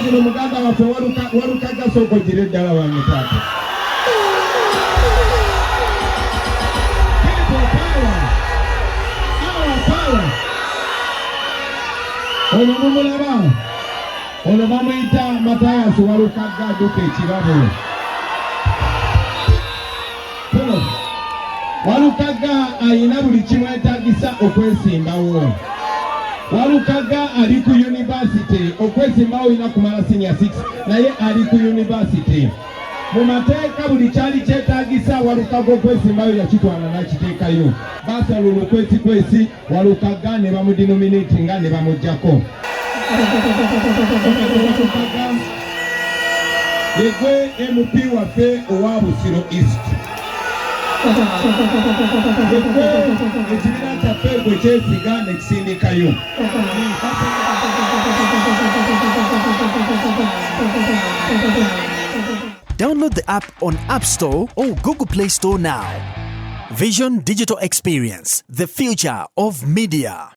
zino muganda waffe Walukagga, sooka ogire eddala wange taata. People power. Our power. Ono mumulaba, ono bamuyita Matayasi Walukagga, adduka ekirabo. Sebo, Walukagga ayina buli kimwetagisa okwesimbawo. Walukagga ali ku university. Okwesimbawo olina kumala senior 6, naye ali ku university. Mu mateeka buli kyali kyetagisa Walukagga okwesimbayo yakitwala n'akiteekayo. Basala olukwesikwesi, Walukagga ne bamudenominatinga ne bamuggyako. Walukagga yegwe MP waffe owa Busiro East, yegwe ekibiina kyaffe gwe kyesiga nekisindikayo. Download the app on App Store or Google Play Store now. Vision Digital Experience, the future of media.